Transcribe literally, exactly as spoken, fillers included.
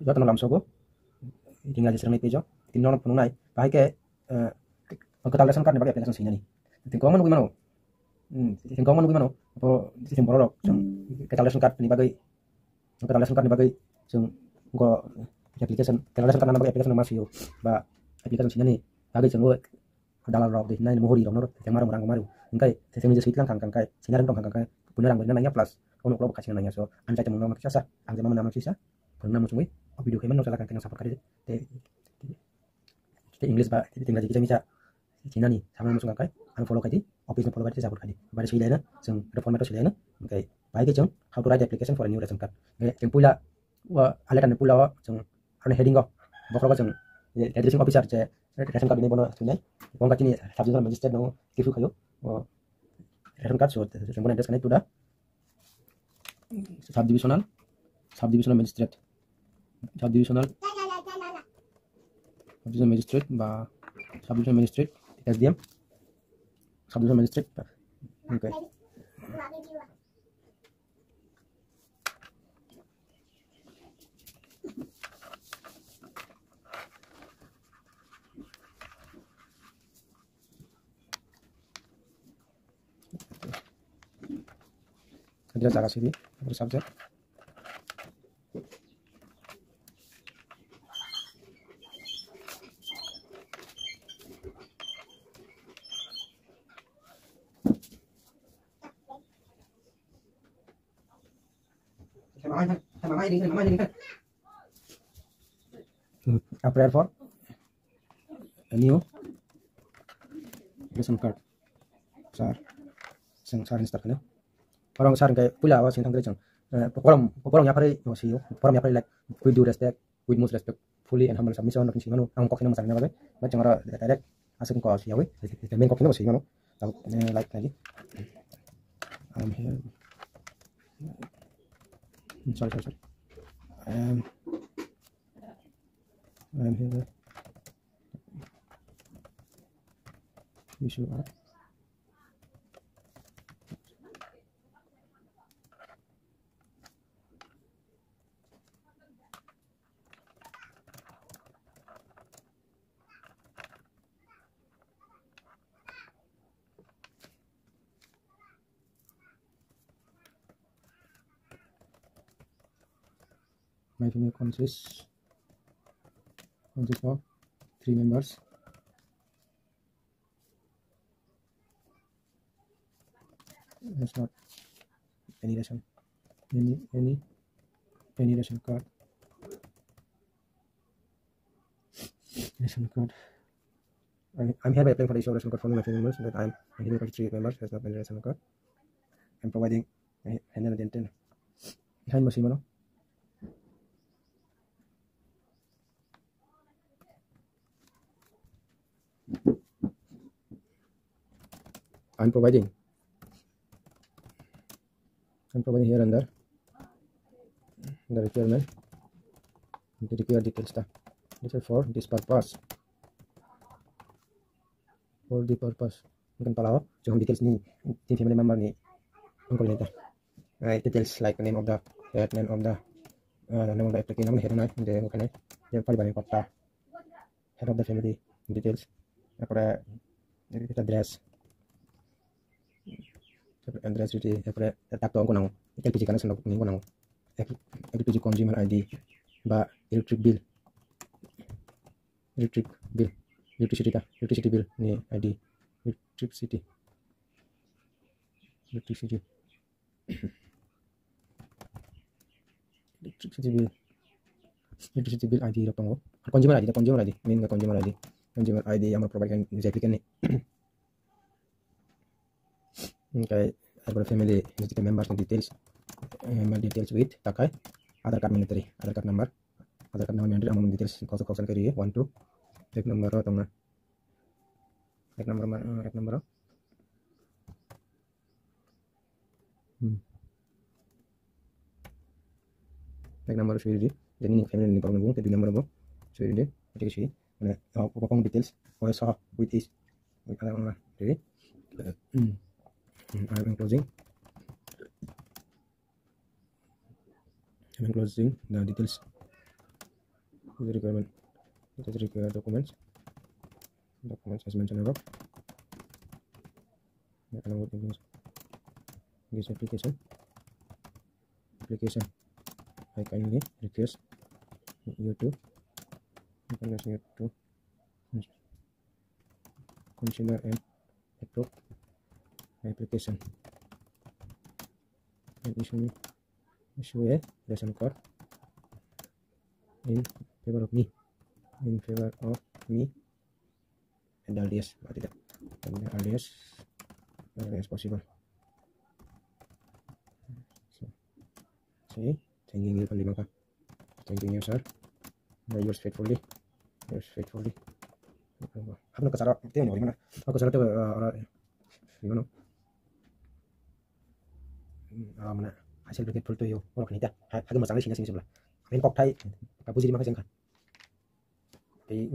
jotono lamsogo. Ring aji srengni page o. Tini nono phunuknai. Bahai khe, eh, kwtal ration card ni bagwi application swinani. Tini kwbangma nugwi mano. Hmm, tini kwbangma nugwi mano. Bo tini borok rok chwng kwtal ration card ni bagwi, kwtal ration card ni bagwi chwng go application, kwtal ration card nana bagwi application ma swiyo. Ba application swinani bagwi chwng o dalal rok de hinai mohori rok no tengma rok rang maru. Hingkai tengni je switlang kang kang kai, sina rang tong kang kang kai, puno rang bwrwina nangya plus. Ono ulo bo kachina nangya so, ang chai tongmung no kisa sa, ang je mama nama kisa, phunukna muchungwi, o video khe mano chala kang khe nang support kari de. Te, te English ba, te English kisa misa, sinani, sama muchung kang kai, ang follow kai di, office no follow kai di, support kai di. Bari sui laina, chwng reformat sui laina, hingkai, bai khe chwng, how to write application for a new ration card. Hingkai, chwng puila, o, a letter ni puila o, chwng, ani heading o, bokhorogo chwng, je, addressing officer je, ration card ni bono thwinai, bo wngkha chini sub divisional magistrate no kisu khayo, o, ration card, so, chwng bono address khanai to the sub divisional, sub divisional magistrate, sub divisional, sub divisional magistrate ba sub divisional magistrate, S D M, sub divisional magistrate, okay. Kira jaga sini, apa subject? Apply for a new ration card. Sir, sir, sir, sir, hello. Orang sir ke pula awas yang tangkre chang. Pokorom, pokorom yapari, no siyo. Pokorom yapari like, with due respect, with most respect, fully and humble submission, nothing singano, ang kokino masang na babe. Ba chang aro direct asuk ko siyawi. Main kokino singano. Like lagi. I'm here. Sorry, sorry, sorry. Um, I'm here. Issue. My family consists consists of three members. It's not any ration, any any any ration card. Ration card. I, I'm hereby applying for the issue of ration card for my family members that I'm, my family members has not been ration card. I'm providing a handle dental. Behind mo simano. I'm providing I'm providing here under the requirement, the required details ta. This is for this purpose. For the purpose. Mungkin pala o, chum details ni, team family member ni, uncle ni ta. Details like name of the head, name of the, uh, name of the applicant, name of the head, name of the family, head of the family details, তারপরে এটা address, তারপরে address যদি, তারপরে তার তো অঙ্ক নাও, LPG connection অঙ্ক নাও, LPG consumer ID বা electric bill, electric bill, electricity তা, ইলেকট্রিসিটি বিল নিয়ে ID, electricity, electricity. Electricity bill, electricity bill I D rok tongo. Consumer I D, consumer I D, main consumer I D, consumer I D amo provide khe je applicant ni. Hingke arpore family, family members ni details, member details with takai Aadhaar card mandatory, Aadhaar card number, Aadhaar card number mandatory, amo details kosok kosok khe riye one two, ek number o tongna, ek number, ek number o. Hmm. Ek number sui di. Jadi ni family ni problem bu, dui number bu sui di. Oke sih. Mana apa pokok details? Oh, so with is. With ada orang lah. Jadi, hmm. Hmm, I'm closing. I'm closing the details. Requirement. It is required documents. Documents as mentioned above. Along with this, this application. Application. I kindly request you to, request you to consider and approve my application and issue me, issue a ration card in favor of me, in favor of me at the earliest, at the earliest, earliest possible. So, see, thanking you, Kalima. Thanking you, sir. Yours faithfully. Yours faithfully. Hapno kasaro, tei ni mana. Ako kasaro tei, ah, ora, you know. Ah, mana, hasil brigade full to you. Ora kanita. Hagi masang sini sini sebelah. Amin kok thai. Kapu jadi makan jengka. Tei.